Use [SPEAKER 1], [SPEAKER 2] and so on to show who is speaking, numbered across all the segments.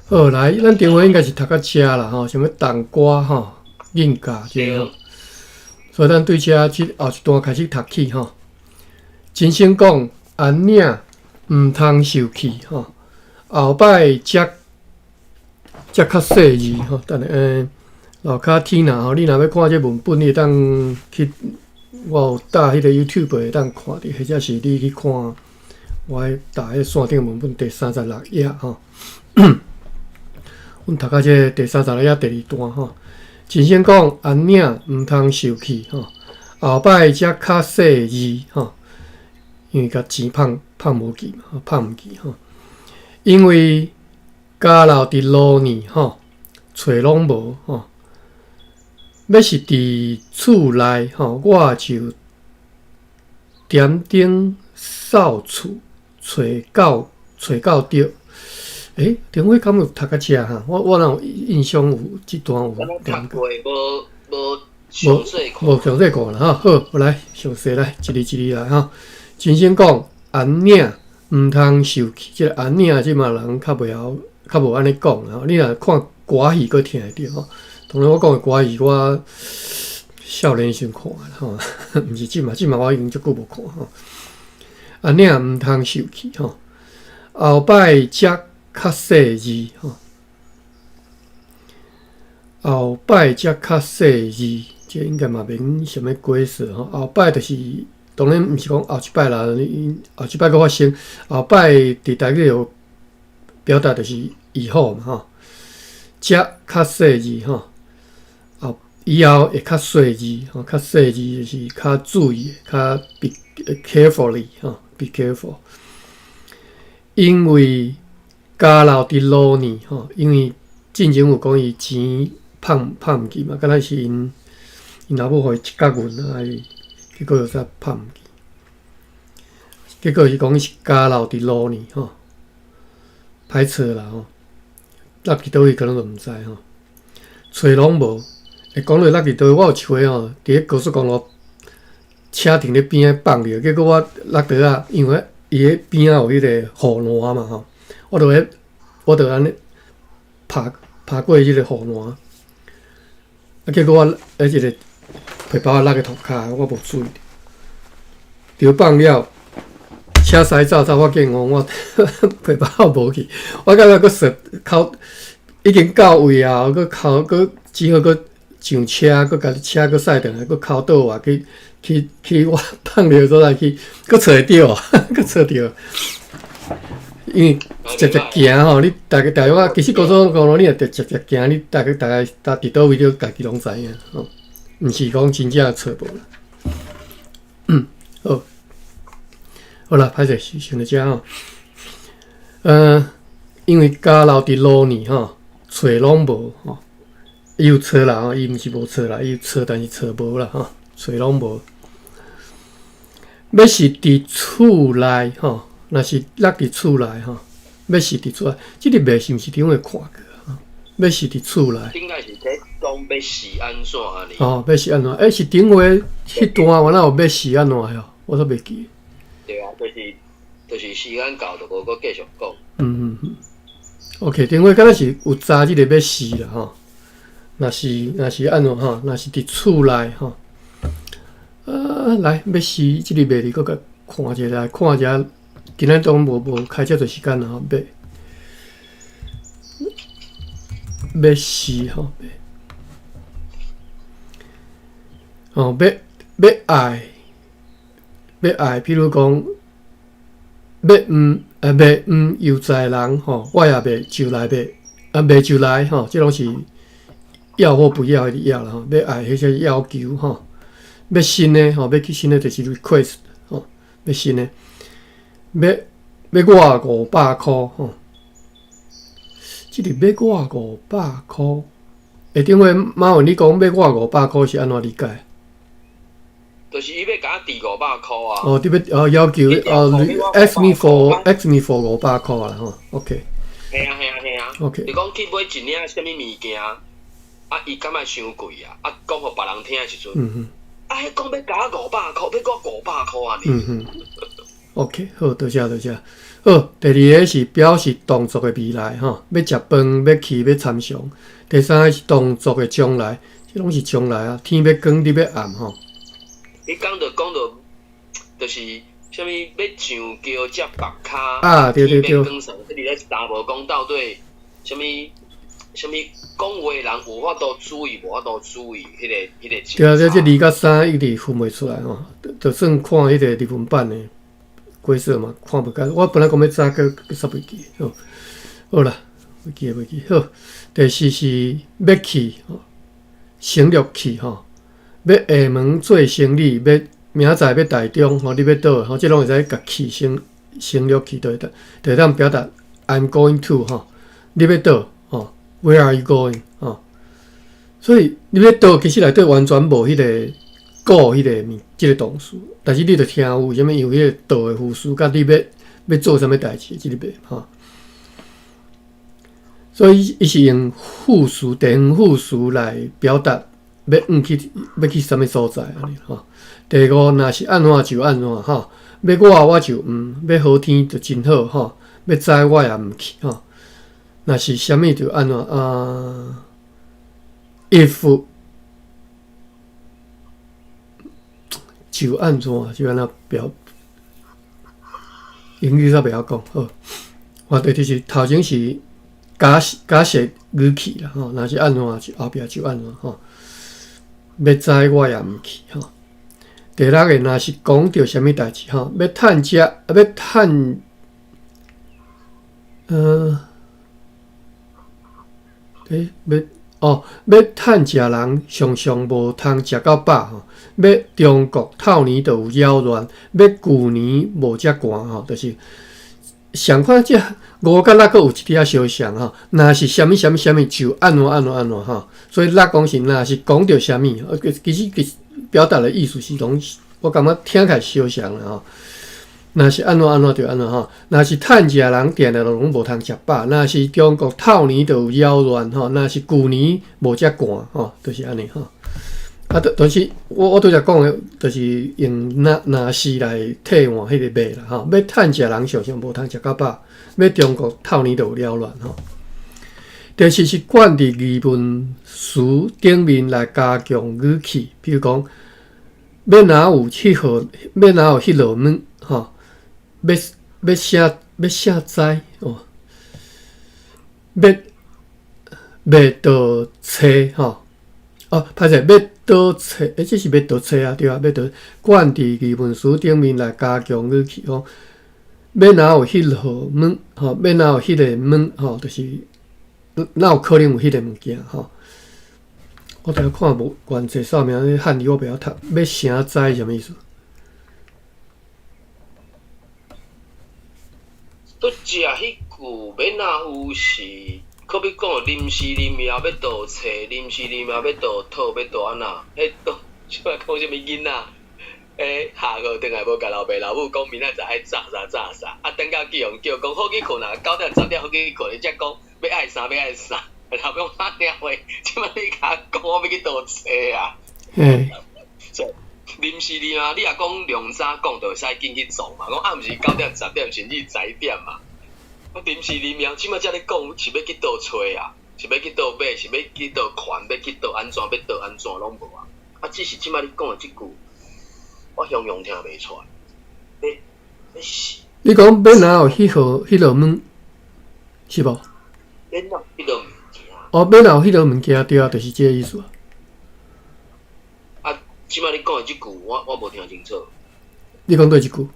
[SPEAKER 1] 好，來，咱頂回應該是讀到遮啦吼，啥物冬瓜吼，硬教這個吼，所以咱對遮這後一段開始讀起吼。真生講，按呢毋通受氣吼，後擺才才較細膩吼。等下，樓跤天若吼，你若欲看這文本，你會當去我有搭彼個 YouTube 會當看著，或者是你去看我彼搭彼線頂文本第36頁吼。阮讀到這個第36頁第二段吼。真生講，按呢毋通受氣吼，後擺才較細膩吼，因為共錢放放無去嘛，放毋去吼。因為交留佇路呢吼，揣攏無吼。欲是佇厝內吼，我就點燈掃厝，揣到著。欸，頂回敢有讀到遮哈？我哪有印象有這段有
[SPEAKER 2] 讀過無無詳細
[SPEAKER 1] 看？無詳細看啦吼。好，我來詳細來，一字一字來吼。真生講，按呢毋通受氣，這個按呢這馬人較袂曉，較無按呢講啦。你若看歌戲，閣聽會著吼。當然我講的歌戲，我少年時陣看的吼，毋是這馬，這馬我已經足久無看吼。按呢毋通受氣吼，後擺才較細膩吼，後擺才較細膩，這應該嘛免啥物解釋吼。後擺就是當然毋是講後一擺啦，後一擺閣發生，後擺佇台語有表達就是以後嘛吼，才較細膩吼，後以後會較細膩吼，較細膩就是較注意，較 be carefully 吼，be careful，因為交留佇路呢吼，因為進前有講伊錢放放毋去嘛，敢若是𪜶𪜶老母予伊一角銀啊，伊結果又煞放毋去。結果是講是交留佇路呢吼，歹揣啦吼，落去佗位可能就毋知吼，揣攏無。會講到落去佗位，我有一回吼，佇咧高速公路車停咧邊仔放著，結果我落倒仔，因為伊彼邊仔有彼個護欄嘛吼，我就按呢拍拍過這個護欄，啊，結果我彼一個皮包落去塗跤，我無注意，著放了，車駛走才發現哦，我皮包無去，我感覺閣說哭，已經到位啊，閣哭閣只好閣上車，閣共車閣駛轉來，閣哭倒來去去去我放著所在去，閣揣會著，閣揣著。因為直直行吼，你大概大約啊，其實高速公路你若直直行，你大概大概搭佇佗位你家己攏知影吼，毋是講真正揣無啦。嗯，好，好啦，歹勢，想著遮吼。因為交留佇路呢吼，揣攏無吼，伊有揣啦吼，伊毋是無揣啦，伊有揣，但是揣無啦吼，揣攏無。欲是佇厝內吼，若是落佇厝內吼，欲是佇厝內，這個欲是毋是頂回看過啊？欲是佇厝內。
[SPEAKER 2] 應該是咧講欲是按怎按呢？
[SPEAKER 1] 哦，欲是按怎？欸，是頂回彼段我哪有欲是按怎的哦？我煞袂記。
[SPEAKER 2] 對啊，就是時間到就無閣繼續講。
[SPEAKER 1] 嗯嗯嗯。OK，頂回敢若是有查這個欲是啦吼。若是按怎吼？若是佇厝內吼。來，欲是這個欲字，閣共看一下來，看一下。今仔當無開遮濟時間啦吼，欲欲是吼，哦，欲欲愛欲愛，譬如講，欲毋欲毋悠哉人吼，我也袂就來袂啊袂就來吼，這攏是要或不要的要啦吼，欲愛彼些要求吼，欲新的吼，欲去新的就是 request 吼，欲新的。欲欲我500箍吼，這個欲我五百箍，欸，頂回馬雲你講欲我五百箍是按怎理解？
[SPEAKER 2] 就是伊欲共我墊五百箍啊！
[SPEAKER 1] 哦，你欲哦要求哦，ask me for 五百箍啦吼，OK。
[SPEAKER 2] 嘿啊嘿啊嘿啊
[SPEAKER 1] ，OK。
[SPEAKER 2] 你講去買一領啥物物件，啊，伊感覺傷貴啊，啊，講予別人聽的時陣，啊，彼講欲共我五百箍，欲我五百箍按呢。
[SPEAKER 1] 嗯哼。OK，好，多謝多謝。好，第二个是表示動作的未來吼，欲食飯，欲去，欲參詳。第三个是動作的將來，這攏是將來啊，天欲光，日欲暗吼。
[SPEAKER 2] 你講著講著，就是啥物欲上轎接縛跤
[SPEAKER 1] 啊，對對對。
[SPEAKER 2] 天欲光啥？你咧查無講到底，啥物啥物講話人有法度注意，無法度注意，彼個
[SPEAKER 1] 對啊，這二佮三一直分袂出來吼，就算看彼個日文版的。規則嘛，看袂解。我本來講欲早閣煞袂記，好，好啦，袂記袂記。好，第四是欲去，省略去吼，欲廈門做生理，欲明仔載欲台中吼，你欲佗吼，這攏會使共去省略去，就會當表達 I'm going to 吼，你欲佗吼，Where are you going 吼？所以你欲佗其實內底完全無彼個 go 彼個物，這個動詞，但是你著聽有啥物？因為彼個佗的副詞，佮你欲做啥物代誌，這個袂吼。所以伊是用副詞、定副詞來表達欲往去欲去啥物所在按呢吼。第五，若是按怎就按怎吼，欲我我就毋，欲好天就真好吼，欲知我也毋去吼。若是啥物就按怎啊？If 就按怎就按怎表，英語煞袂曉講好。我對就是頭前是假設語氣啦吼，若是按怎就後壁就按怎吼。欲知我也毋去吼。第六个，若是講著啥物代誌吼，欲趁食啊，欲趁，欲哦，欲趁食人常常無通食到飽吼。欲中國透年就有擾亂，欲舊年無遮寒吼，就是相款這五佮六閣有一點仔相像吼。若是啥物啥物啥物就按怎按怎按怎吼，所以六講是若是講著啥物，其實表達的意思是攏，我感覺聽起來相像啦吼。若是按怎按怎就按怎吼，若是趁食人定定攏無通食飽，若是中國透年就有擾亂吼，若是舊年無遮寒吼，就是按呢吼。啊，就是我拄才講的，就是用若是來替換彼個欲啦吼。欲趁食人常常無通食較飽，欲中國透年就有擾亂吼。第四是慣佇疑問詞頂面來加強語氣，比如講，欲若有彼號，欲若有彼落物吼，欲啥知哦，欲欲倒揣吼，哦，歹勢，欲倒揣，這是欲倒揣啊，對啊，欲倒慣佇疑問詞頂面來加強語氣吼，欲若有彼號物吼，欲若有彼個物吼，就是哪有可能有彼個物件吼？我拄才看無原冊說明，漢字我袂曉讀，欲啥知啥物意思？
[SPEAKER 2] 拄才彼句欲若有是，可比講臨時臨命欲倒揣，臨時臨命欲倒討，欲倒按怎？彼倒，即擺講啥物囡仔？下課轉來無共老爸老母講，明仔載愛紮啥紮啥，啊，等到去予叫講好去睏啦，9點10點好去睏，你才講欲愛啥欲愛啥，老母講啊，聽話，這擺你共我講，我欲去倒揣啊。臨時臨啊，你若講量早講，就會使緊去創嘛。講暗時9點10點甚至11點嘛。我臨時臨命，這擺才咧講是欲去佗揣啊，是欲去佗買，是欲去佗還，欲去佗按怎，欲佗按怎攏無啊。啊，只是這擺你講的這句，我雄雄聽袂出來。欲是。
[SPEAKER 1] 你講欲若有彼號彼落物，是無？
[SPEAKER 2] 欲若彼落物件。
[SPEAKER 1] 哦，欲若有彼落物件，對啊，就是這個意思啊。
[SPEAKER 2] 啊，這擺你講的這句，我無聽清楚。
[SPEAKER 1] 你講佗一句？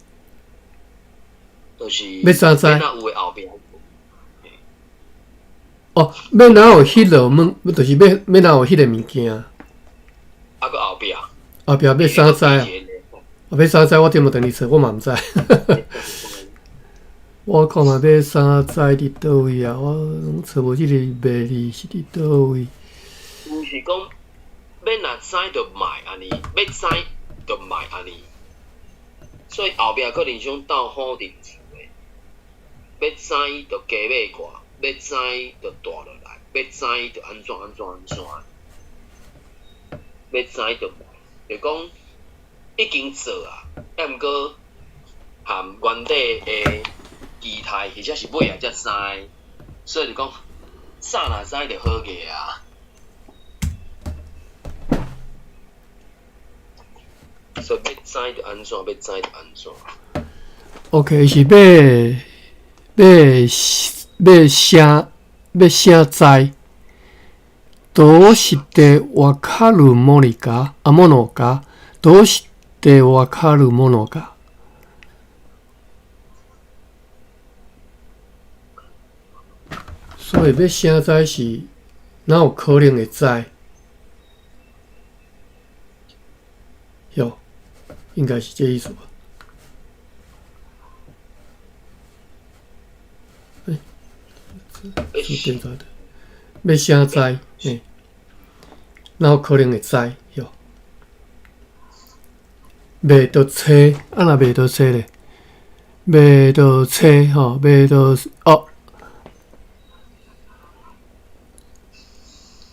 [SPEAKER 2] 就是
[SPEAKER 1] 欲啥知？
[SPEAKER 2] 欲若有的後壁。
[SPEAKER 1] 哦，欲若有彼落物，就是欲若有彼個物件。
[SPEAKER 2] 啊，閣後壁。
[SPEAKER 1] 後壁欲啥知啊？欲啥知？我點無等你揣，我嘛毋知。我看覓欲啥知佇佗位啊？我攏揣無這個欲字是佇佗位。
[SPEAKER 2] 毋是講欲若知就莫按呢，欲知就莫按呢。所以後壁可能想鬥否定詞的，欲知就加碼掛，欲知就帶落來，欲知就按怎按怎按怎，欲知就莫，就講已經做啊，抑毋過含原底的期待，或者是尾仔才知，所以就讲早若知就好个啊。所以欲知就按怎，欲知就按怎。
[SPEAKER 1] OK，是欲欲欲啥欲啥知？どうしてわかるものか？啊，ものか？どうしてわかるものか？所以欲啥知是哪有可能会知？哟，应该是这意思吧？欸，是点在的？欲啥知？欸，哪有可能会知？哟，袂著揣，啊若袂著揣咧，袂著揣吼，袂著哦。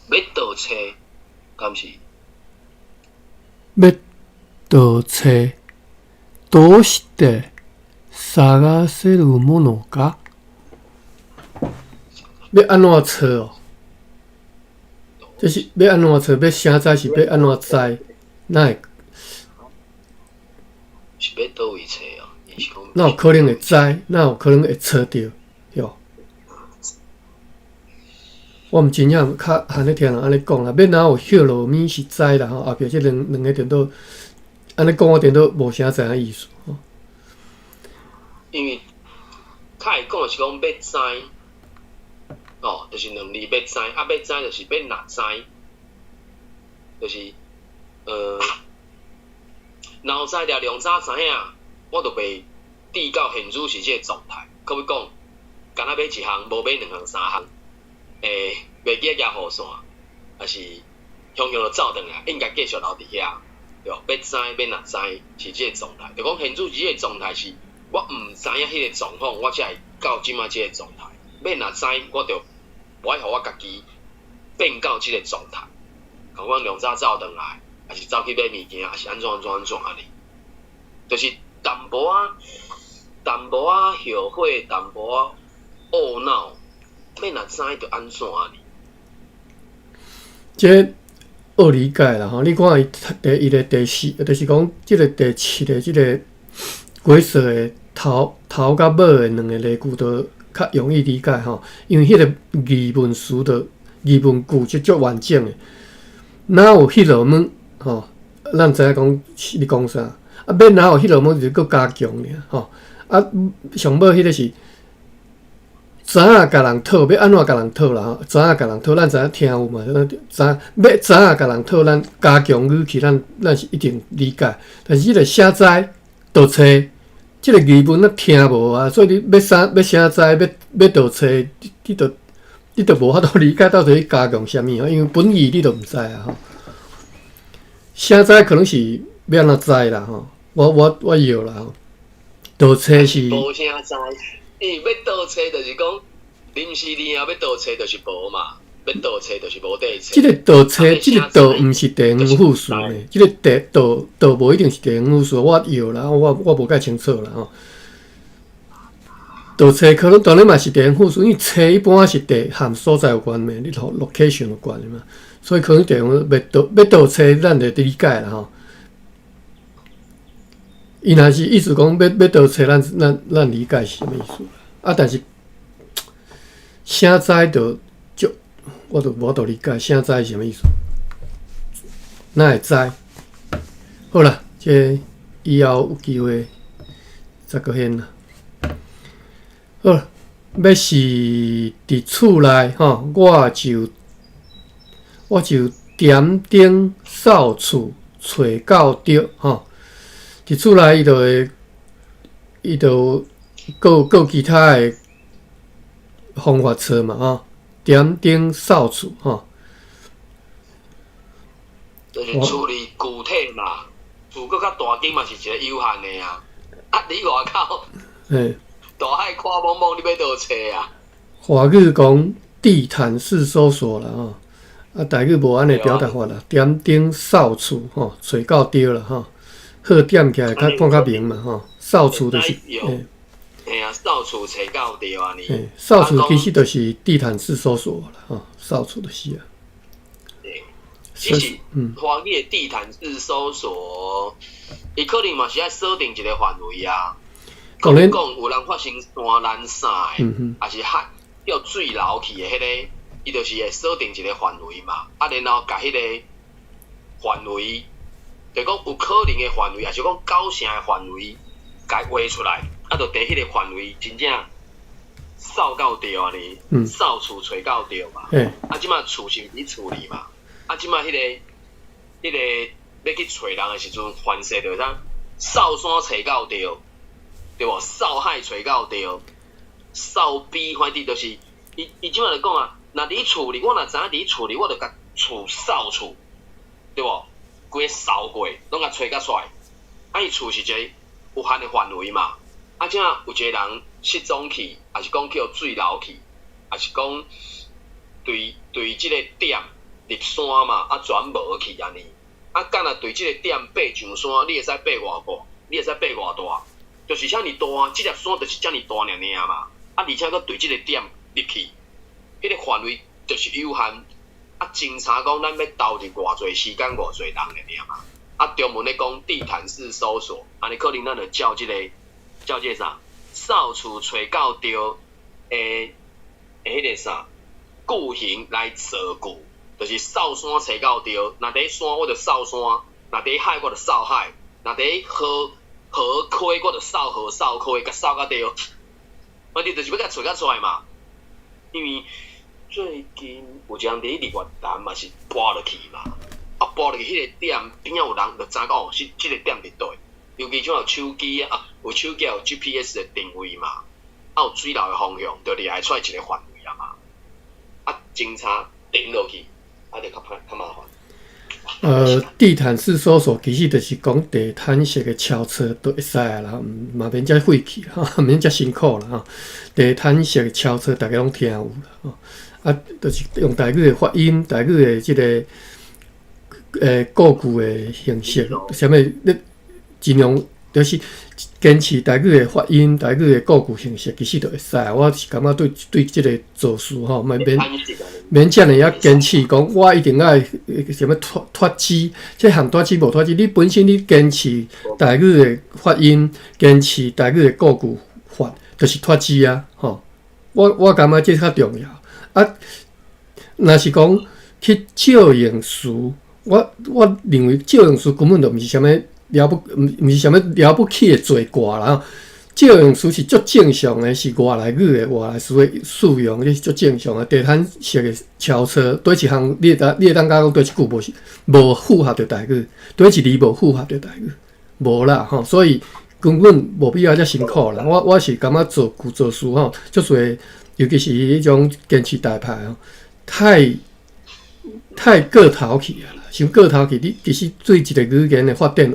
[SPEAKER 2] 欲倒揣，敢是？
[SPEAKER 1] 欲倒揣，どうして探せるものか？欲按怎揣哦？這是欲按怎揣？欲啥知是欲按怎知？哪會？
[SPEAKER 2] 是欲佗位揣哦？伊是講
[SPEAKER 1] 哪有可能會知？哪有可能會揣著？喲。我毋真正較罕咧聽人按呢講啦，欲哪有歇落物是知啦吼，後壁這兩兩个顛倒按呢講，我顛倒無啥知影意思吼。
[SPEAKER 2] 因為較會講是講欲知，哦，就是兩字欲知，啊欲知就是欲若知，就是若有知著量早知影，我就袂至到現如是這个狀態。可欲講，敢若買一項，無買兩項三項。欸，袂記得舉雨傘，抑是雄雄就走轉來，應該繼續留佇遐，對無？欲知欲若知是這个狀態，就講現如這个狀態是，我毋知影彼個狀況，我才會到這擺這个狀態。欲若知，我就無愛予我家己變到這个狀態。共阮量早走轉來，抑是走去買物件，抑是按怎按怎按怎按呢？就是淡薄仔，淡薄仔後悔，淡薄仔懊惱。欲若知就按怎呢？
[SPEAKER 1] 這學理解啦吼！你看伊第一个第四，就是講這个第七个這个鬼說的頭頭佮尾的兩个例句都較容易理解吼，因為彼个疑問詞的疑問句就足完整的。哪有彼落物吼？咱知影講你講啥？啊，欲哪有彼落物就閣加強爾吼。啊，上尾彼个是。知影共人討，欲按怎共人討啦吼？知影共人討，咱知影聽有嘛？知欲知影共人討，咱加強語氣，咱咱是一定理解。但是這个啥知倒揣，這个疑問咱聽無啊，所以你欲啥欲啥知，欲欲倒揣，你你著你著無法度理解到底加強啥物吼，因為本意你都毋知啊吼。啥知可能是欲按怎知啦吼，我我我臆啦吼。倒揣是。
[SPEAKER 2] 無啥知。伊欲倒揣就是講臨時你啊，欲倒揣就是無嘛，欲倒揣就是無地揣。
[SPEAKER 1] 這个倒揣，這个倒毋是地方副詞呢，這个地倒倒無一定是地方副詞，我臆啦，我我無介清楚啦吼。倒揣可能當然嘛是地方副詞，因為揣一般是地和所在有關的，你 location 有關的嘛，所以可能地方欲倒欲倒揣，咱就理解啦吼。伊若是意思講欲欲倒揣，咱咱咱理解是啥物意思？啊，但是啥知就就我就無法度理解啥知是啥物意思？哪會知？好啦，這以後有機會再閣現啦。好，欲是佇厝內吼，我就我就點燈掃厝，揣到著吼。佇厝內，伊就會，伊就閣閣其他的方法揣嘛吼，點燈掃厝吼。
[SPEAKER 2] 就是厝裡具體嘛，厝閣較大間嘛是一個有限的啊。啊，你外口，大海闊茫茫，你欲佗揣啊？
[SPEAKER 1] 華語講地毯式搜索啦吼，啊，台語無按呢表達法啦，點燈掃厝吼，揣到著啦吼。好點起來較看較明嘛吼，掃厝就是，欸，
[SPEAKER 2] 嘿啊，掃厝揣到著按呢。
[SPEAKER 1] 嘿，掃厝其實就是地毯式搜索啦，吼，掃厝就是啊。
[SPEAKER 2] 對，只是華語的地毯式搜索，伊可能嘛是愛鎖定一個範圍啊。
[SPEAKER 1] 當然
[SPEAKER 2] 講有人發生山難啥的，抑是海叫水流去的彼个，伊就是會鎖定一個範圍嘛。啊，然後共彼個範圍，就講有可能的範圍，抑是講九成的範圍，共畫出來，啊，就佇彼個範圍真正掃到著按呢，掃厝揣到著嘛。啊，這馬厝是佇厝裡嘛？啊，這馬彼個欲去揣人的時陣，凡勢就會當掃山揣到著，對無？掃海揣到著，掃埤反正就是伊這馬就講啊，若佇厝裡，我若知影佇厝裡，我就共厝掃厝，對無？規个掃過，攏共揣甲出來。啊，伊厝是一個有限的範圍嘛。啊，這有一個人失蹤去，抑是講去予水流去，抑是講對這个點入山嘛，啊轉無去按呢。啊，敢若對這个點爬上山，你會使爬偌高？你會使爬偌大？就是遮爾大，這粒山就是遮爾大爾爾嘛。啊，而且閣對這个點入去，彼个範圍就是有限。啊，偵查講咱欲投入偌濟時間、偌濟人爾爾嘛。啊，中文咧講地毯式搜索，按呢可能咱就照這個啥，掃厝揣到著的彼个啥句型來造句，就是掃山揣到著。若佇山我就掃山，若佇海我就掃海，若佇河溪我就掃河掃溪，共掃甲著。反正就是欲共揣甲出來嘛。因為最近有一人佇日月潭嘛是跋落去嘛，啊跋落去彼個點邊仔有人就知影講哦，是這个點佇佗。尤其像有手機啊，有手機有 GPS 的定位嘛，啊有水流的方向，就掠會出來一個範圍啊嘛。啊，偵查定落去，啊就較歹較麻煩。
[SPEAKER 1] 地毯式搜索其實就是講地毯式的搜索都會使啊啦，嘛免遮費氣吼，免遮辛苦啦吼。地毯式的搜索大家攏聽有啦吼，啊，就是用台語的發音、台語的這个故句的形式，啥物你盡量就是堅持台語的發音、台語的故句形式，其實就會使。我是感覺對這个造詞吼，免遮爾仔堅持講，我一定愛啥物脫脂，這項脫脂無脫脂，你本身你堅持台語的發音，堅持台語的故句法，就是脫脂啊，吼！我感覺這較重要。啊，若是講去借用詞，我認為借用詞根本就毋是啥物了不，毋是啥物了不起的罪過啦。借用詞是足正常的，是外來語的外來詞的使用，這是足正常的。地毯式的搜索，佗一項你會當講佗一句無是無符合著台語，佗一字無符合著台語，無啦吼。所以根本無必要遮辛苦啦。我是感覺造句造詞吼，足濟，尤其是彼種堅持台派吼，太過頭去啊啦，傷過頭去，你其實對一個語言的發展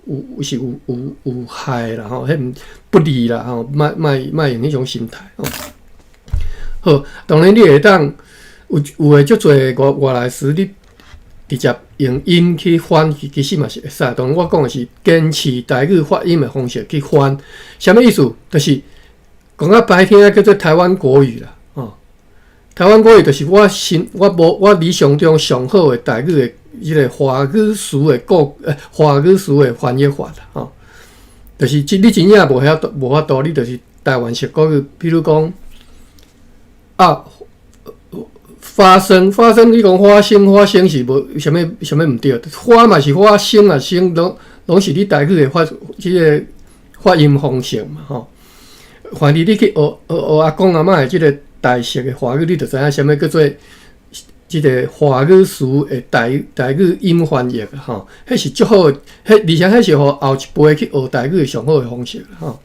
[SPEAKER 1] 有是有害啦吼，彼毋不利啦吼，莫用彼種心態吼。好，當然你會當有的足濟外來詞，你直接用音去翻，其實嘛是會使。當然我講的是堅持台語發音的方式去翻，啥物意思？就是講較歹聽，叫做台灣國語啦，吼。台灣國語就是我心我無我理想中上好的台語的這个華語詞的華語詞的翻譯法啦，吼。就是這你真正無遐無法度，你就是台灣式國語，比如講啊，發生發生，你講發生發生是無啥物啥物毋對，發嘛是發生啊生，攏是你台語的這个發音方式嘛，吼。反正你去學阿公阿嬤的這个台式的華語，你就知影啥物叫做這个華語詞的台語音翻譯吼，彼是足好的，彼而且彼是予後一輩去學台語上好的方式吼。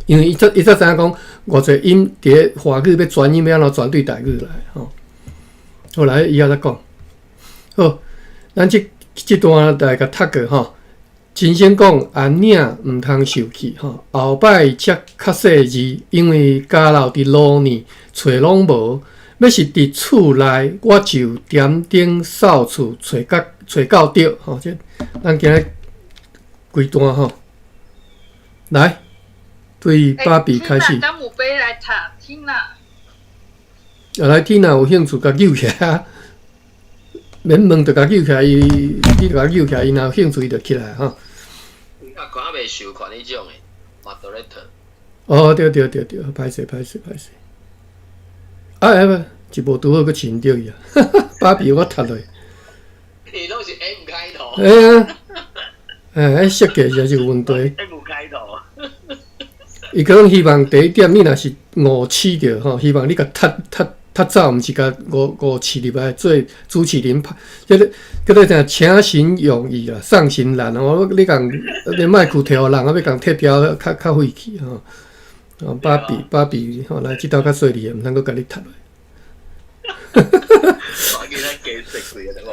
[SPEAKER 1] 因為伊才知影講偌濟音佇咧華語欲轉音欲按怎轉對台語來吼。好來，以後再講。好，咱這段來共讀過吼。真先講安領毋通受氣吼，後擺才較細膩，因為家老佇路呢，揣攏無。欲是佇厝內，我就點燈掃厝，揣到著吼。這咱今日規段吼，來，對芭比開始。
[SPEAKER 3] 敢有欲來讀天啊？
[SPEAKER 1] 啊，來天啊，有興趣共揪起來，免問就共揪起來，伊你共揪起來，伊若有興趣，伊就起來吼。
[SPEAKER 2] 啊，看袂授權彼種的，moderator。
[SPEAKER 1] 哦，對對對對，歹勢歹勢歹勢。啊，欸，一無拄好閣親著伊啊！芭比我讀落。
[SPEAKER 2] 伊攏是 M 開頭。
[SPEAKER 1] 哎呀，欸，設計實在是有問題。
[SPEAKER 2] M 開頭。
[SPEAKER 1] 伊可能希望第一點，你若是誤試著吼，希望你共踢踢踢走，毋是共誤誤試入來做主持人，這個叫做啥？請神容易啊，送神難哦。你共你麥克提予人啊，欲共踢掉，較較費氣吼。哦，芭比芭比吼，來這兜較細膩的，毋通閣共你踢落。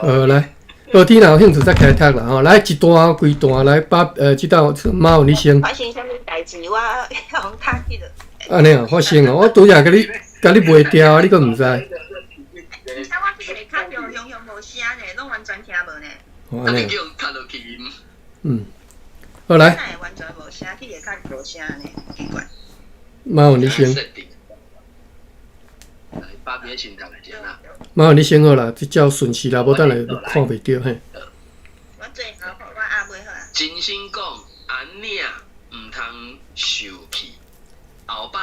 [SPEAKER 1] 好來，好，天若有興趣再開讀啦吼。來一段幾段來，把這道馬文你先。
[SPEAKER 4] 發生啥物代誌？我予人踢去了。
[SPEAKER 1] 按呢哦，發生哦，我拄才共你共你賣掉，你閣毋知。
[SPEAKER 4] 而且我這個卡著雄雄無聲呢，攏完全聽無呢。
[SPEAKER 1] 哦，按呢。嗯，好來。
[SPEAKER 4] 哪會完全無聲？去下卡無聲呢？奇怪。
[SPEAKER 1] 馬文你先。
[SPEAKER 2] 芭比先讀來先啦。
[SPEAKER 1] 馬文你先好啦，這照順序啦，無等下看袂著嘿。
[SPEAKER 4] 我最後我阿尾好啊。
[SPEAKER 2] 真心講，阿領毋通受氣，後擺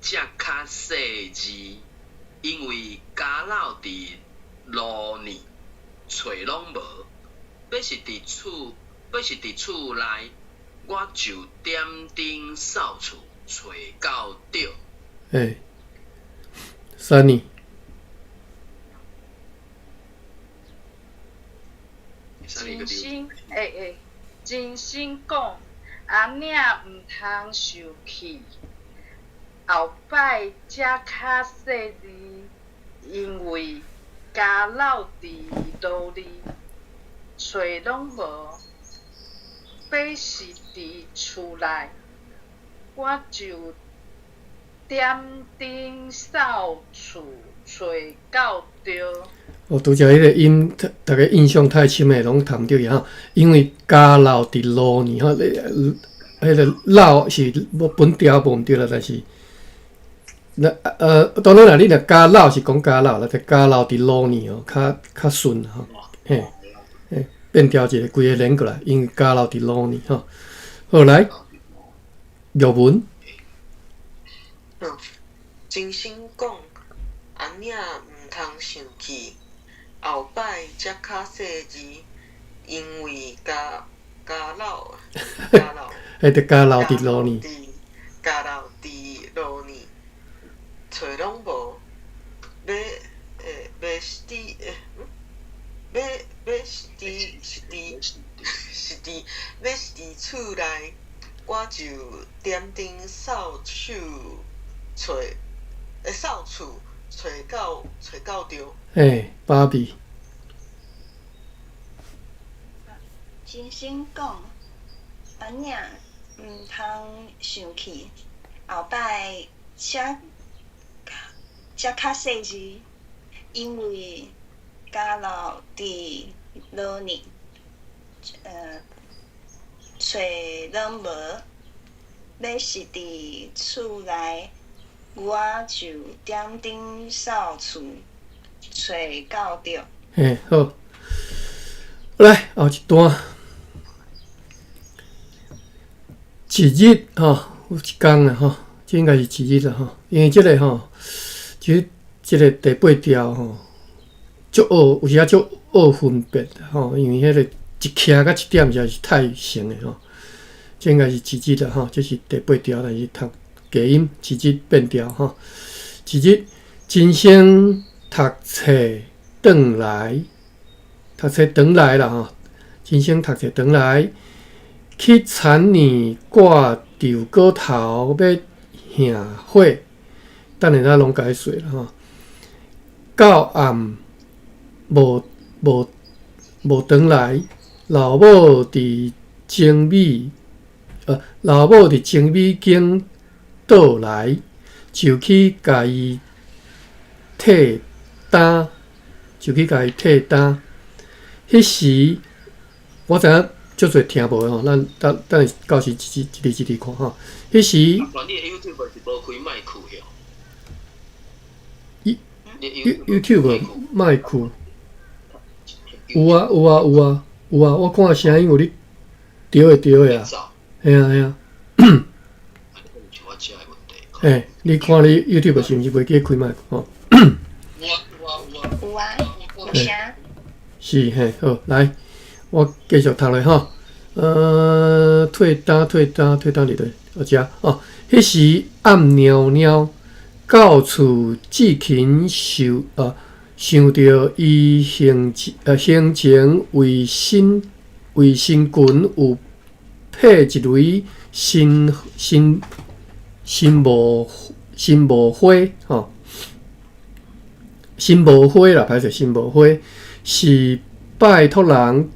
[SPEAKER 2] 才較細膩，因為家老佇路呢，揣攏無。欲是佇厝，欲是佇厝內，我就點燈掃厝，揣到著。
[SPEAKER 1] 欸，Sunny。
[SPEAKER 3] 真心欸欸，真心講，阿領毋通受氣，後擺才較細膩，因為家老佇路裡，揣攏無。欲是佇厝內，我就點燈掃厝，揣到著。
[SPEAKER 1] 哦，拄才彼個音，逐家印象太深的，攏讀毋著去吼。因為家老佇路呢吼，彼個老是無本調無毋對啦，但是，那當然啦，你若家老是講家老啦，但家老佇路呢哦，較較順吼，嘿，嘿，變調一個規個連過來，因為家老佇路呢吼。好來，玉文。
[SPEAKER 5] 嗯，真心講，阿領毋通生氣。後擺才較細膩，因為家家老家老，
[SPEAKER 1] 彼個家老佇路呢，
[SPEAKER 5] 家老佇路呢，揣攏無，欲欸欲是佇欸，欲欲是佇是佇是佇欲是佇厝內，我就點燈掃手揣欸掃厝。揣到揣到著。
[SPEAKER 1] 欸，芭比。
[SPEAKER 4] 真心講，阿領毋通生氣，後擺才才較細膩，因為家老佇路呢，揣攏無，欲是佇厝內，我就點燈掃厝，揣到著。
[SPEAKER 1] 嘿，好，來後一段。一日吼，有一工啦吼，這應該是一日啦吼，因為這個吼，這這個第八條吼，足學有時仔足學分別吼，因為彼個一徛佮一點實在是太像的吼，這應該是一日啦吼，這是第八條，但是讀低音一日變調吼，一日真生讀冊轉來，讀冊轉來啦吼，真生讀冊轉來。去田裡掛吊果頭欲燃火，等下咱攏解說啦吼。到暗無無無轉來，老母佇精米，老母佇精米間倒來，就去共伊退擔，就去共伊退擔。彼時我知影。足濟聽無的吼，咱等等下到時一字一字一字看吼。彼時
[SPEAKER 2] 你的 YouTube 是無開麥克哟。
[SPEAKER 1] YouTube 麥克有啊有啊有啊有啊，我看聲音有咧對的對的啊，嘿啊嘿啊。欸，你看你 YouTube 是毋是袂記開麥克吼？
[SPEAKER 4] 有啊，有聲。
[SPEAKER 1] 是嘿，好，來，我繼續讀落吼。退單退單退單佇佗？喔遮哦，彼時暗貓貓到厝，志勤想想著伊行行前為新為新裙有配一蕊新新新無新無花吼，新無花啦，歹勢，新無花是拜託人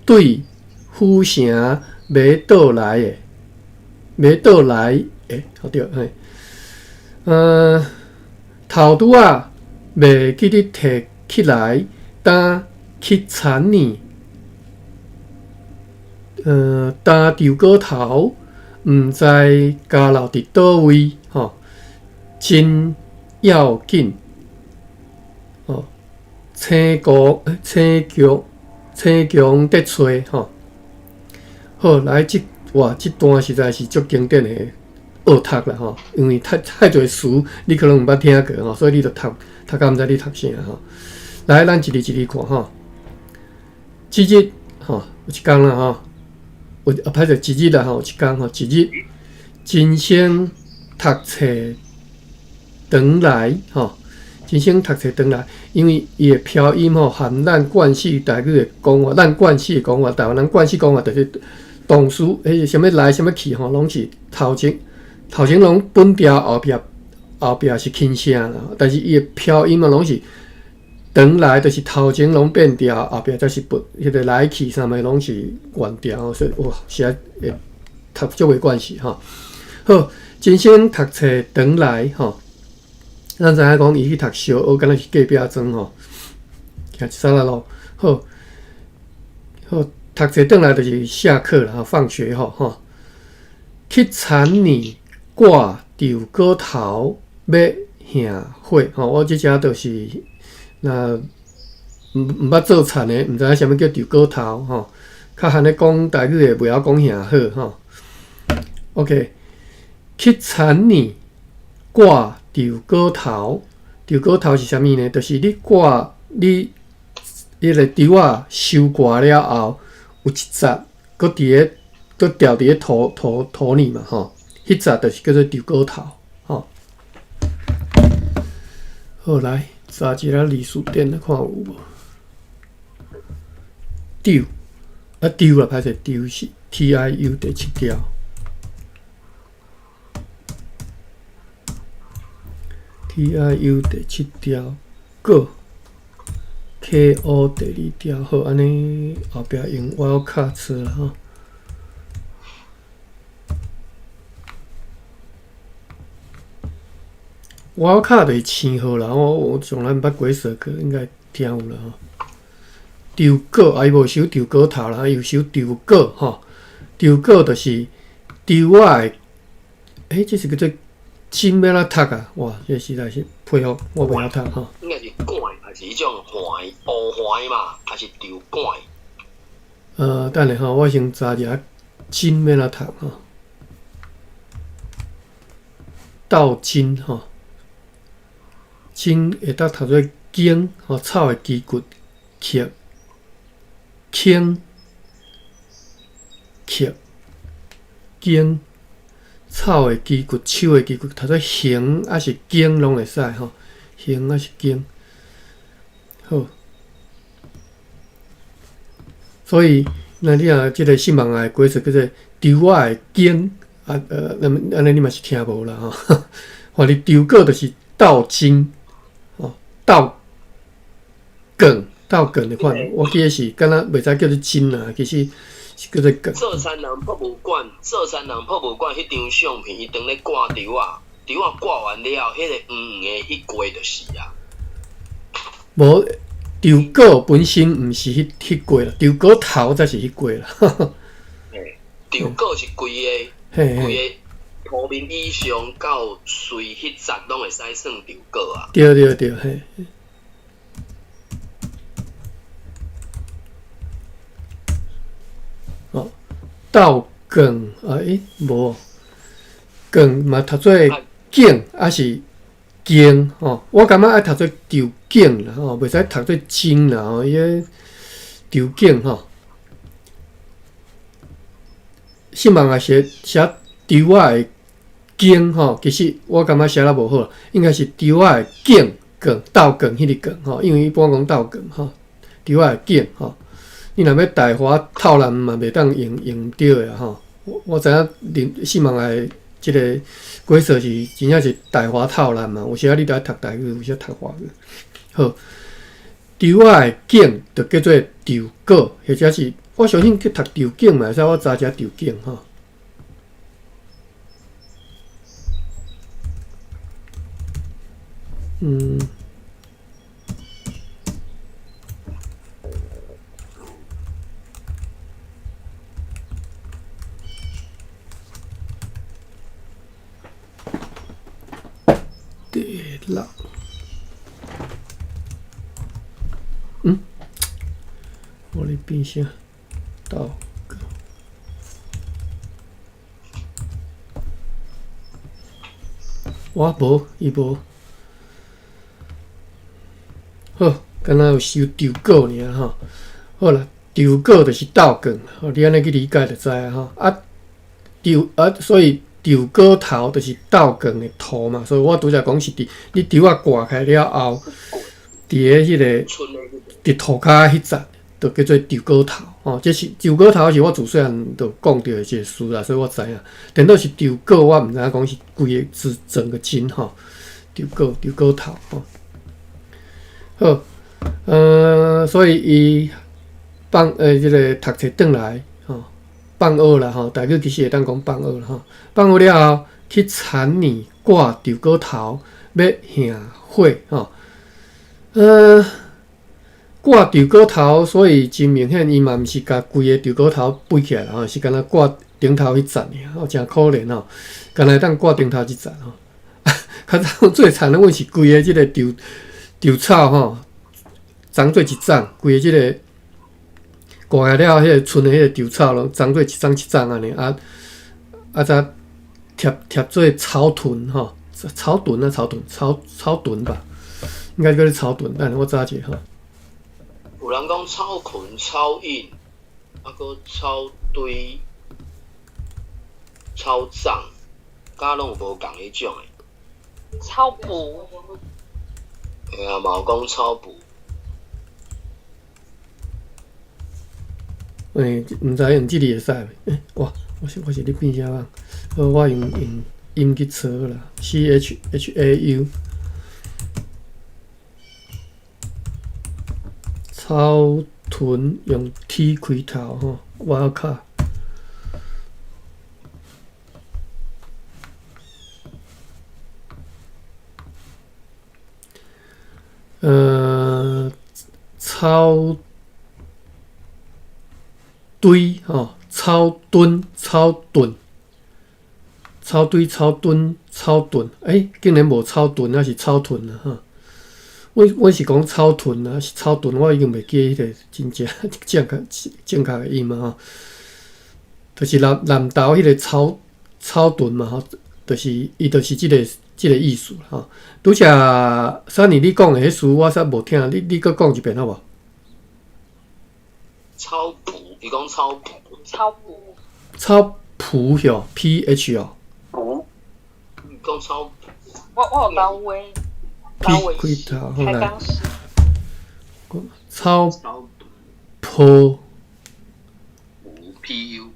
[SPEAKER 1] 對府城買倒來的，買倒來的，好對，嘿，頭拄仔袂記得提起來，擔去田呢，擔稻果頭，毋知交留佇佗位，吼，真要緊，吼，青國青強青強得揣，吼。好，來這哇，這段實在是足經典的學讀啦吼，因為太太濟詞你可能毋捌聽過吼，所以你就讀讀甲毋知你讀啥吼。來，咱一字一字看吼。這日吼有一工啦吼，有啊歹勢一日啦吼，有一工吼，一日真生讀冊轉來吼，真生讀冊轉來，因為伊的飄音吼，含咱慣勢台語的講法，咱慣勢的講法，台灣人慣勢講法就是動詞，彼啥物來啥物去吼，攏是頭前頭前攏本調，後壁後壁是輕聲啦。但是伊的飄音啊，攏是轉來，就是頭前攏變調，後壁才是本彼個來去啥物攏是原調，所以哇，實在會讀足袂慣勢吼。好，真生讀冊轉來吼，咱知影講伊去讀小學，敢若是隔壁莊吼，行一沙仔路。好，好。讀冊轉來就是下課啦，放學吼吼。去田呢掛稻果頭欲下火吼，我這遮就是若毋捌做田的，毋知影啥物叫稻果頭吼。較罕咧講台語的，袂曉講下火吼。OK，去田呢掛稻果頭，稻果頭是啥物呢？就是你掛你彼個稻仔收割了後，有一節閣佇咧，閣掉佇咧土土土裡嘛吼，彼節就是叫做稻果頭吼。好，來查一下字辭典來看有無。丟啊丟啦，歹勢丟是 T I U 第七條。T I U 第七條，果。K O 第二條好，按呢後壁用 wildcard 詞啦吼。wildcard 就是星號啦，我我從來毋捌過說過，應該聽有啦吼。稻果啊，伊無收稻果頭啦，伊有收稻果吼。稻果就是稻仔的，欸，這是叫做金欲按怎讀啊？哇，這實在是佩服，我袂曉讀吼。
[SPEAKER 2] 應該是稈，還是彼種橫烏橫嘛，還是稻稈？
[SPEAKER 1] 等下吼，我先查一下金欲按怎讀吼。稻筋吼，筋會當讀做茎吼，草的基骨，殼、茎、殼、茎。草的基骨、樹的基骨，讀做形抑是茎攏會使吼，形抑是茎。好，所以那你若這個新網的解說叫做稻仔的茎啊，那麼按呢你嘛是聽無啦吼。反正稻果就是稻筋，哦，稻梗、稻梗的款，我記得是敢若袂知叫做筋啊，其實。是叫做梗。
[SPEAKER 2] 做田人博物館，做田人博物館彼張相片，伊當咧掛稻仔，稻仔掛完了，彼個黃黃的彼塊就是啊。
[SPEAKER 1] 無，稻果本身毋是彼彼粿啦，稻果頭才是彼粿啦。
[SPEAKER 2] 嘿，稻果是規個規個塗面以上到喙彼節攏會使算稻果啊。
[SPEAKER 1] 對對對，嘿。哦，斗卷啊？欸，無卷嘛，讀做景，抑是經吼？我感覺愛讀做稻景啦，吼，袂使讀做經啦，吼，伊个稻景吼。信望也寫寫稻仔的經吼，其實我感覺寫得無好，應該是稻仔的景卷，斗卷彼个卷吼，因為一般講斗卷吼，稻仔的景吼。你若欲大華透南嘛，袂當用用毋著的吼。我知影林四望的這个鬼說是真正是大華透南嘛，有時仔你著愛讀台語，有時讀華語。好，稻仔的景就叫做稻果，或者是我相信去讀稻景嘛會使，我查一下稻景吼。嗯。第六，嗯，我咧變啥？倒個，我無，伊無。好，敢若有收稻果爾吼。好啦，稻果就是豆卷，你按呢去理解就知啊吼。啊，稻啊，所以稻果頭就是豆卷的頭嘛，所以我拄才講是佇你稻仔割開了後，佇咧彼个佇塗跤彼節，就叫做稻果頭吼。這是稻果頭是我自細漢就講著的一个詞啦，所以我知影。顛倒是稻果，我毋知影講是規个是整個莖吼。稻果稻果頭吼。好，所以伊放這个讀冊轉來吼，放學啦吼，台語其實會當講放學啦吼。放學了後，去田裡掛稻果頭，欲燃火吼。掛稻果頭，所以真明顯，伊嘛毋是共規个稻果頭背起來吼，是干焦掛頂頭彼節爾，吼，誠可憐吼，干焦會當掛頂頭這節吼。較早最慘的，阮是規个這个稻稻草吼，長做一丛，規個這个割下了後，彼个賰的彼个稻草攏長做一叢一叢按呢，啊啊才貼貼做草屯吼，草屯啊草屯，草草屯吧，應該叫做草屯，等下我查一下吼。
[SPEAKER 2] 有人講草裙、草印，啊閣草堆、草叢，敢攏有無仝彼種的。
[SPEAKER 3] 草埔。
[SPEAKER 2] 嘿啊，嘛有講草埔。
[SPEAKER 1] 欸，毋知用這字會使袂？欸，哇，我是咧變啥物？好，我用用音去查啦，C H H A U。草屯用 T 開頭吼，我卡。草堆吼，草墩、草墩、草堆、草墩、草墩，欸，竟然無草墩，抑是草屯啊！哈，阮是講草屯啊，是草墩，我已經袂記彼个真正正確正確的音啊！吼，就是南南投彼个草草屯嘛，吼，就是伊就是這个這个意思吼。拄才珊妮你講的彼詞，我煞無聽，你閣講一遍好無？
[SPEAKER 2] 草埔，伊講草埔。
[SPEAKER 3] 草埔。
[SPEAKER 1] 草埔哟，P H 哦。
[SPEAKER 2] 埔。伊講草埔。
[SPEAKER 3] 我有老話，
[SPEAKER 1] P 開頭，好來。草埔。
[SPEAKER 2] P U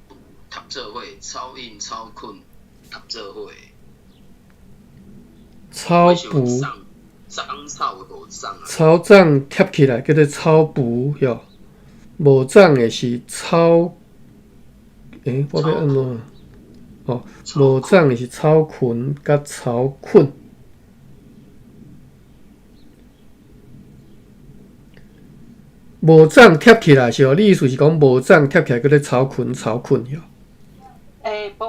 [SPEAKER 2] 讀做伙，草印、草捆讀做伙。
[SPEAKER 1] 草埔。
[SPEAKER 2] 長草無長啊。
[SPEAKER 1] 草長貼起來叫做草埔哟，無長的是草，欸，我欲按怎？哦，無長的是草裙佮草捆。無摠疊起來是哦，你意思是講無摠疊起來叫做草裙草裙哟？
[SPEAKER 3] 欸，無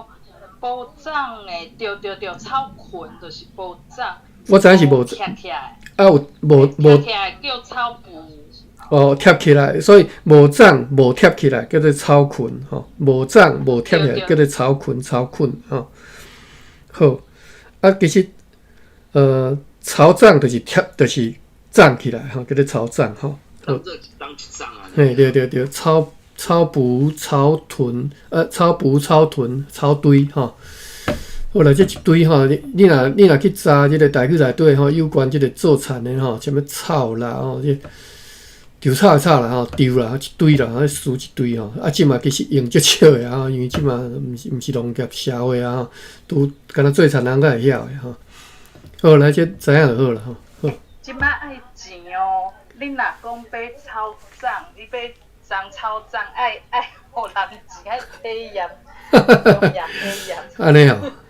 [SPEAKER 3] 無摠的，對對對，草裙就是無摠。
[SPEAKER 1] 我知影是無
[SPEAKER 3] 疊起來。
[SPEAKER 1] 啊有無無
[SPEAKER 3] 疊起來叫草布。
[SPEAKER 1] 哦，疊起來，所以無摠無疊起來叫做草裙吼，無摠無疊起來叫做草裙草裙吼。好，啊，其實草摠就是疊，就是摠起來吼，叫做草摠吼。嘿，對對對，草草布、草屯，草布、草屯、草堆吼。好來，這一堆吼，你若去查這个台語內底吼，有關這个做田的吼，啥物草啦吼，這稻草的草啦吼，稻啦，一堆啦，彼詞一堆吼。啊，這馬其實用足少的吼，因為這馬毋是農業社會啊吼，拄敢若做田人才會曉的吼。好，來，這知影就好啦吼。好。
[SPEAKER 3] 這馬愛錢哦，你若講買草摠，你買長草摠，愛予人錢，愛體驗，體驗。
[SPEAKER 1] 按呢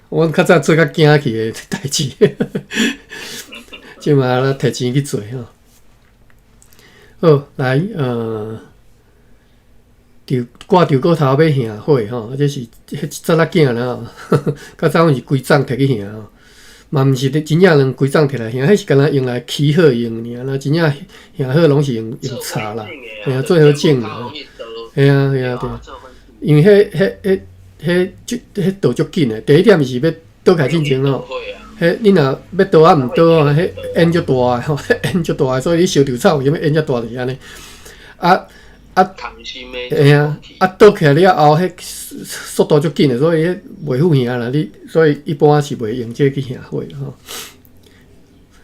[SPEAKER 1] 哦，阮較早做較驚去的代誌，這馬咱提錢去做吼。好，來，吊掛吊鼓頭欲燃火吼，這是彼一節仔囝啦吼，較早阮是規叢提去燃吼，嘛毋是真正兩規叢提來燃，彼是敢若用來起火用爾啦，真正燃火攏是用柴啦，嘿啊，做火種啦，嘿啊嘿啊對，因為彼彼彼彼足彼倒足緊的，第一點是欲倒開進前吼，彼你若欲倒啊毋倒吼，彼煙足大的吼，煙足大的，所以你燒稻草為啥物煙遮大就是按呢，啊。啊，嘿啊，啊倒起來了後，彼速度足緊的，所以彼袂赴燃啦。你所以一般是袂用這個去燃火吼。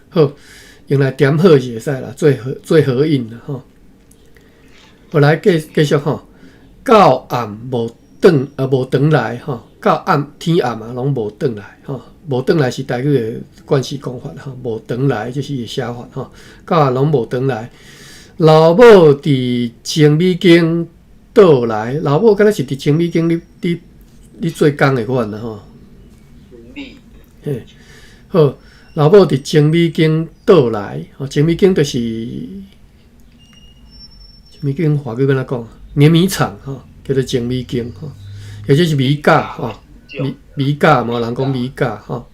[SPEAKER 1] 好，用來點火是會使啦，做火做火引啦吼。好，來繼續吼，到暗無轉啊無轉來吼，到暗天暗啊攏無轉來吼，無轉來是台語的慣勢講法吼，無轉來這是伊的寫法吼，到暗攏無轉來。老母佇精米間倒來，老母敢若是佇精米間咧做工的款啦吼。嘿，好，老母佇精米間倒來，吼，精米間就是精米間，華語欲按怎講？碾米廠吼，叫做精米間吼，或者是米莢吼，米莢嘛，人講米莢吼。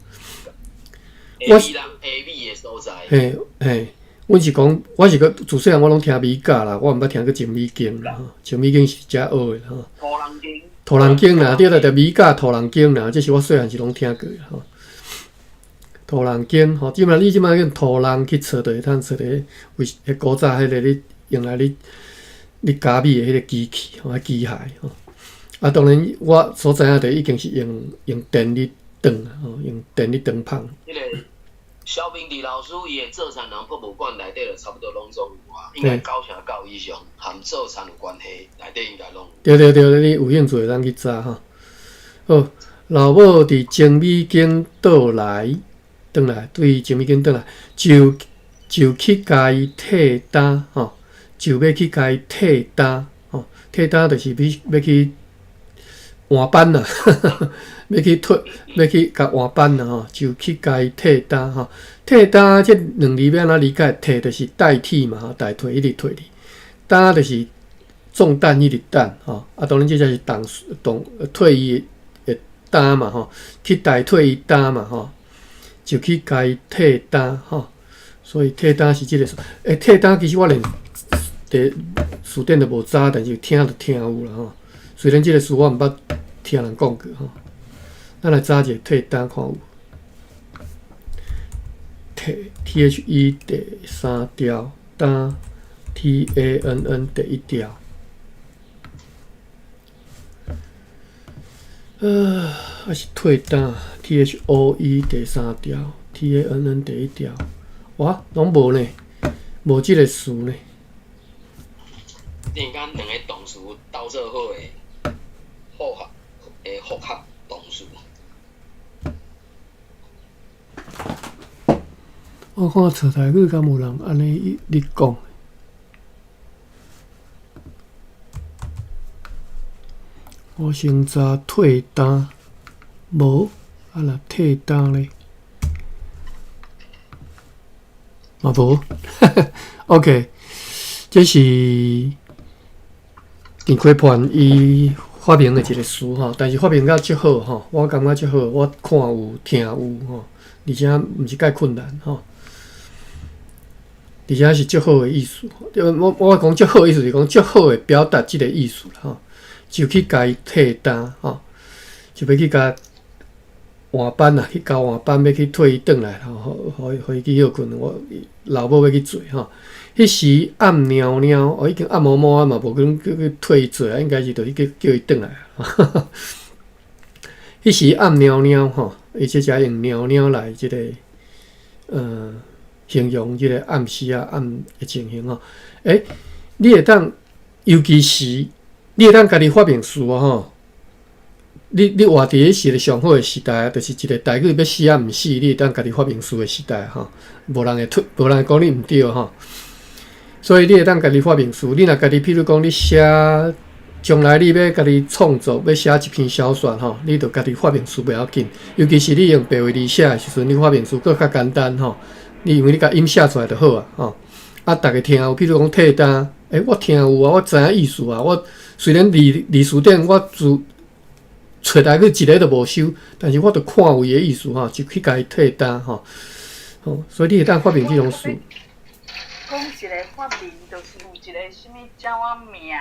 [SPEAKER 2] 我是下米的所在。
[SPEAKER 1] 嘿嘿。阮是講，我是講自細漢我攏聽米莢啦，我毋捌聽過精米間啦吼。精米間是遮學的吼。
[SPEAKER 2] 土人間。
[SPEAKER 1] 土人間啦，對對對，米莢土人間啦，這是我細漢時攏聽過的吼。土人間吼，這馬你這馬用土人去揣，就會通揣著為彼古早彼个咧用來咧咧加米的彼个機器吼，機械吼。啊，當然我所知影就已經是用電咧轉吼，用電咧轉麭。
[SPEAKER 2] 蕭明弟老師伊的做田人博物館內底就差不多攏總有啊，應該九成九以上含做田有關係，內底應該攏有。
[SPEAKER 1] 對對對，你有興趣會當去查吼。好，老母佇精米間倒來，轉來對精米間轉來，就去共伊替擔吼，就欲去共伊替擔吼，替擔就是欲去換班啦，欲去退，欲去共換班啦吼，就去共伊替擔吼。替擔這兩字欲按怎理解？替就是代替嘛吼，代替彼个替字，擔就是重擔彼个擔吼。啊，當然這才是動動退伊的擔嘛吼，去代替伊擔嘛吼，就去共伊替擔吼。所以替擔是這个欸，替擔其實我連佇詞典都無查，但是聽就聽有啦吼。雖然這个詞我毋捌聽人講過吼，咱來查一下替擔看有。替 T H E 第三調，擔 T A N N 第一調。還是退擔 T H O E 第三調，T A N N 第一調。哇，攏無呢，無這个詞呢。
[SPEAKER 2] 突然間兩個動詞鬥做伙的，複合的複合動詞。
[SPEAKER 1] 我看冊台語敢有人按呢咧講？我先查退擔，無，啊若替擔咧，嘛無。OK，這是陳溪畔伊發明的一個詞吼，但是發明甲足好吼，我感覺足好，我看有聽有吼，而且毋是蓋困難吼，而且是足好的意思。我講足好的意思是講足好的表達這個意思啦吼，就去共伊退擔吼，就欲去共換班啊，去交換班，欲去退伊轉來，吼，予伊去歇睏。我老母欲去做吼。彼時暗貓貓，哦，已經暗毛毛啊嘛，無可能叫去退伊做啊，應該是就去叫叫伊轉來啊。彼時暗貓貓吼，伊這才用貓貓來這個形容這個暗時啊暗的情形吼。欸，你會當，尤其是你會當家己發明詞吼。你活佇咧是個上好的時代，就是一個台語欲死抑毋死，你會當家己發明詞的時代吼，無人會推，無人會講你毋對吼。所以你會當家己發明詞，你若家己，譬如講你寫，將來你欲家己創作，欲寫一篇小說吼，你就家己發明詞袂要緊。尤其是你用白話字寫的時陣，你發明詞閣較簡單吼。你因為你共音寫出來就好啊吼。啊，逐家聽有，譬如講退擔，欸，我聽有啊，我知影意思啊。我雖然字詞典我自揣來去一个都無收，但是我就看有伊的意思吼，就去共伊退擔吼。吼，所以你會當發明這種詞。
[SPEAKER 3] 講一個發明，就是有一個啥物鳥仔名，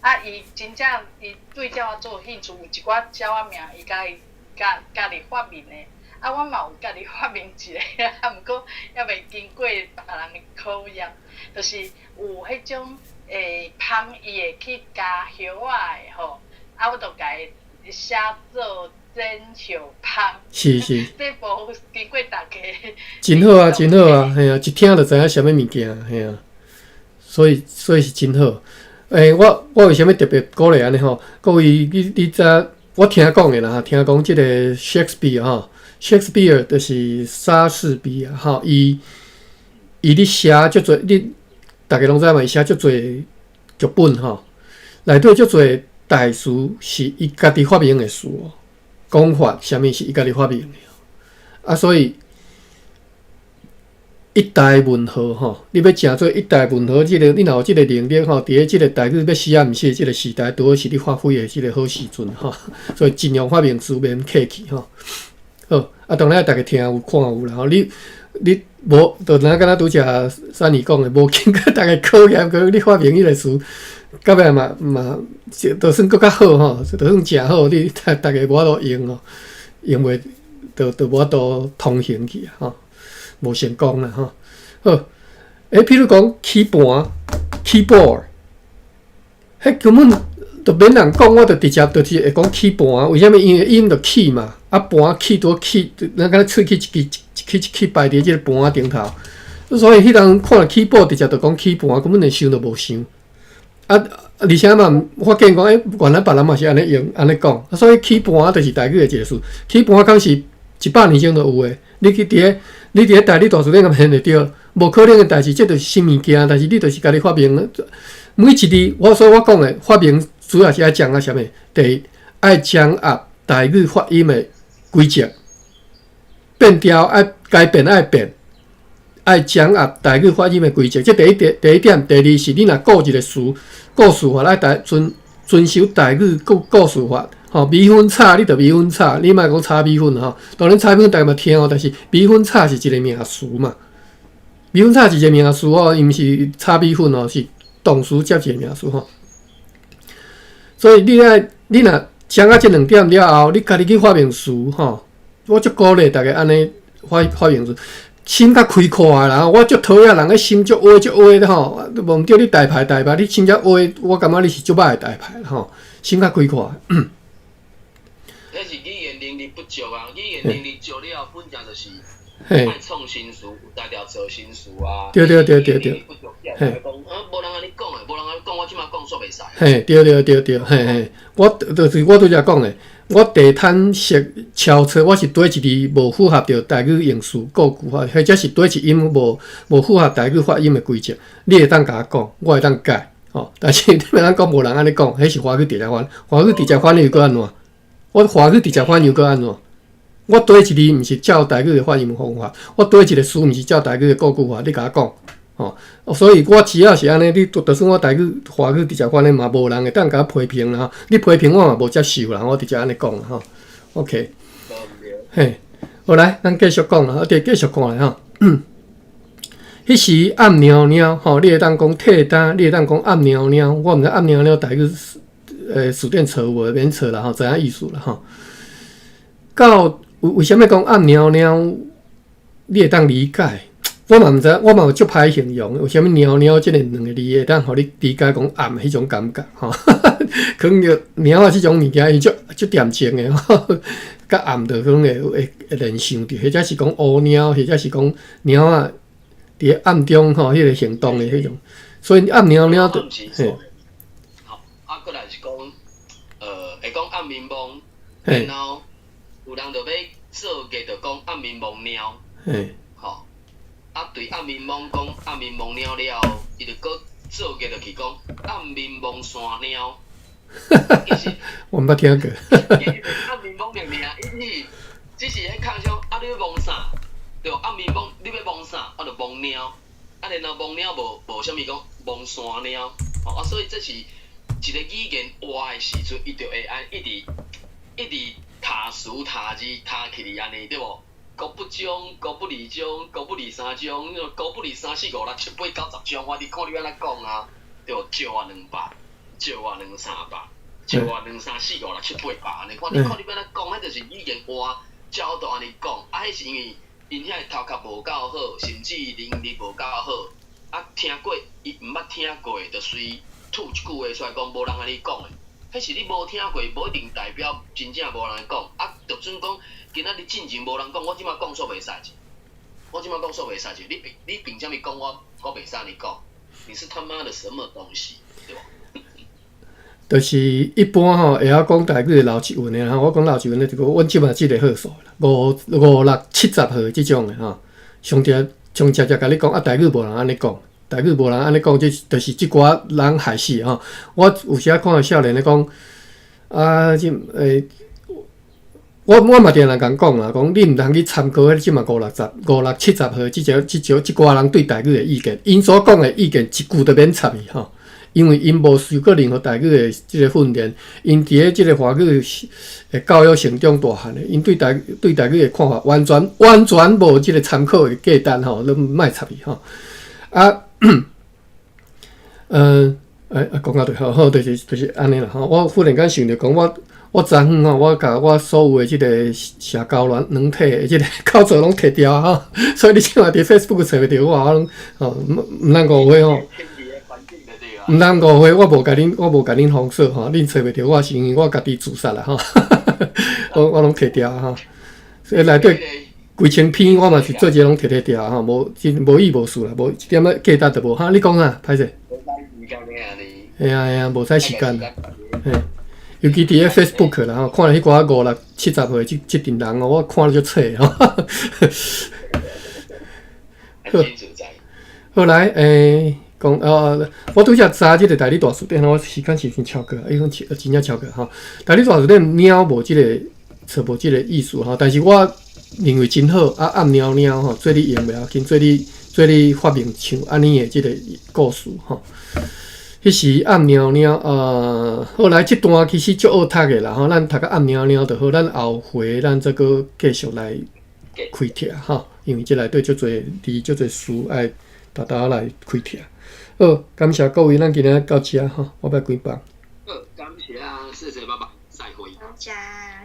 [SPEAKER 3] 啊，伊真正伊對鳥仔做興趣，有一寡鳥仔名，伊家己家家己發明的。啊，我嘛有家己發明一個，啊，毋過猶未經過別人的考驗，就是有彼種蜂伊會去咬葉仔的吼，啊，我就共伊寫做剪葉蜂。
[SPEAKER 1] 是是。
[SPEAKER 3] 這無經過大家。
[SPEAKER 1] 真好啊，真好啊，嘿啊，一聽就知影啥物物件，嘿啊，所以是真好。欸，我為啥物特別鼓勵按呢吼？各位，你知我聽講的啦，聽講這個 Shakespeare 吼，Shakespeare 就是莎士比亞吼，伊咧寫足濟，你逐家攏知嘛？伊寫足濟劇本吼，內底足濟台詞是伊家己發明的詞哦，講法啥物是伊家己發明的，啊，所以一代文豪吼，你欲成做一代文豪，這個你若有這個能力吼，佇咧這個台語欲死抑毋死的這個時代，拄好是你發揮的這個好時陣吼，所以盡量發明詞免客氣吼。好，啊，當然逐家聽有看有啦吼，你無，就若敢若拄才珊妮講的，無經過逐家考驗，閣你發明彼個詞，到尾嘛嘛，就算閣較好吼，就算誠好，你逐家無法度用哦，用袂，就無法度通行去啊吼。無成功啦吼，好，欸，譬如講起盤，keyboard，彼根本就免人講，我就直接就是會講起盤。為啥物？因為音就起嘛，啊盤起拄起，咱敢若喙齒一支一齒一齒擺佇這個盤仔頂頭，所以彼當看著 keyboard 直接就講起盤，根本連想都無想。啊，而且嘛，發現講，欸，原來別人嘛是按呢用，按呢講，所以起盤就是台語的一個詞。起盤敢是100年前就有的，你佇咧台語大辭典敢現會著，無可能的代誌，這就是新物件，但是你就是家己發明。每一字，我所以我講的發明主要是愛掌握啥物？第一，愛掌握台語發音的規則，變調愛該變愛變，愛掌握台語發音的規則。這第一點，第一點，第二是你若顧一個詞，顧詞法愛台遵守台語顧詞法。吼，米粉炒你就米粉炒，你莫講炒米粉吼。當然炒米粉逐家嘛聽哦，但是米粉炒是一個名詞嘛。米粉炒是一個名詞哦，伊毋是炒米粉哦，是動詞接一個名詞吼。所以你愛，你若掌握這兩點了後，你家己去發明詞吼，我足鼓勵逐家按呢發明詞，心較開闊的啦。我足討厭人个心足烏足烏的吼，無毋對你大牌大牌，你心遮烏，我感覺你是足歹的大牌吼，心較開闊。
[SPEAKER 2] 那是語言能力不足啊！語言能力足了，本正就是愛創新詞，有才調做新詞啊。
[SPEAKER 1] 對對對對對。
[SPEAKER 2] 不足，講啊，無人按呢講的，無人按呢講，我這馬講煞袂使。
[SPEAKER 1] 嘿，對對對對，嘿嘿，我就是我拄才講的，我地毯式敲錯，我是佗一字無符合著台語用詞構句法，或者是佗一音無符合台語發音的規則，你會當共我講，我會當改，吼。但是你袂當講無人按呢講，彼是華語直接翻，華語直接翻譯閣按怎？我華語直接翻譯閣按怎？我佗一字毋是照台語的發音方法，我佗一個詞毋是照台語的構句法，你共我講，吼，所以我只要是按呢，你就算我台语、华语直接翻的嘛，無人會當共我批評啦吼。你批評我嘛無接受啦，我直接按呢講啦吼。OK，嘿，好來，咱繼續講啦，我佇繼續看來吼。彼時暗貓貓吼，你會當講退單，你會當講暗貓貓，我毋知暗貓貓台語辭典查無免查啦吼，知影意思啦吼。到為為啥物講暗貓貓，你會當理解？我嘛毋知，我嘛有足歹形容，為啥物貓貓這个兩个字會當予你理解講暗彼種感覺吼？可能著貓仔這種物件，伊足足恬靜的吼，佮暗就可能會會會聯想著，或者是講烏貓，或者是講貓仔佇暗中吼，彼个行動的彼種，所以暗貓貓就嘿。
[SPEAKER 2] 好，啊，閣來是講，會講暗眠夢，然後有人就欲做個就講暗眠夢貓，吼。啊，對暗眠夢講暗眠夢貓了後，伊就閣做個就去講暗眠夢山貓。其實
[SPEAKER 1] 我毋捌聽過。
[SPEAKER 2] 暗眠夢爾爾，伊是只是彼空想啊，你欲摸啥？對無？暗眠夢你欲摸啥？啊，就摸貓。啊，然後摸貓無無啥物講摸山貓。吼啊，所以這是一個語言活的時陣，伊就會按一直一直疊詞疊字疊起來按呢，對無？高不中，高不二中，高不二三中，高不二三四五六七八九十中，我你看你按怎講啊？對無？借我兩百，借我兩三百，借我兩三四五六七八百，按呢看你看你欲按怎講，彼就是語言活，才有法度按呢講。啊，彼是因為𪜶遐的頭殼無夠好，甚至能力無夠好，啊，聽過伊毋捌聽過，就隨吐一句話出來講，無人按呢講的。彼是你無聽過，無一定代表真正無人講。啊，就準講，今仔日進前無人講，我這擺講煞袂使者。我這擺講煞袂使者，你憑你憑啥物講我我袂使按呢講？你是他媽的什麼東西？對無？
[SPEAKER 1] 就是一般吼會曉講台語的老一份的吼，我講老一份的，就講阮這擺這个號數啦，五五六七十歲這種的吼，上直上直接共你講啊，台語無人按呢講，台語無人按呢講，這就是這寡人害死吼。我有時仔看到少年咧講啊，這我我嘛定定共講啦，講你毋通去參考彼這馬五六十、五六七十歲這種這種這寡人對台語的意見，𪜶所講的意見一句都免插伊吼。因為𪜶無受過任何台語的這个訓練，𪜶佇咧這个華語的教育成長大漢的，𪜶對台對台語的看法完全完全無這个參考的價值吼，攏莫插伊吼。啊，欸，講到對好，好，就是就是按呢啦吼。我忽然間想著講，我我昨昏吼，我共我所有的這个社交軟軟體的這个口座攏提掉吼，所以你這馬佇 Facebook 揣袂著我，我攏吼毋毋通誤會吼。毋通誤會，我無共恁，我無共恁封鎖吼，恁揣袂著我是因為我家己自殺啦吼，我我攏提掉吼，所以內底幾千篇我嘛是做者攏提提掉吼，無真無意無事啦，無一點仔價值都無哈。你講啥？歹勢？嘿啊嘿啊，無使時間啦，嘿，尤其佇咧 Facebook 啦吼，看著彼寡五六七十歲這這陣人哦，我看著足剉吼。好，好來，欸講我拄則查這个台語大辭典，我時間是已經超過，已經真正超過吼。台語大辭典貓無這个揣無這个意思吼，但是我認為真好啊，暗貓貓吼，做你用袂要緊，做你做你發明像按呢的這个故事吼。彼時暗貓貓，後來這段其實足好讀的啦吼，咱讀甲暗貓貓就好，咱後回咱再閣繼續來開拓吼，因為這內底足濟字足濟詞愛沓沓來開拓。好，感謝各位，咱今日到遮吼，我欲關放。
[SPEAKER 2] 好，感謝，謝謝爸爸，再會。
[SPEAKER 4] 多謝，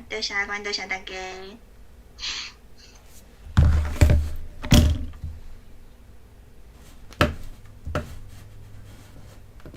[SPEAKER 4] 多謝關，多謝大家。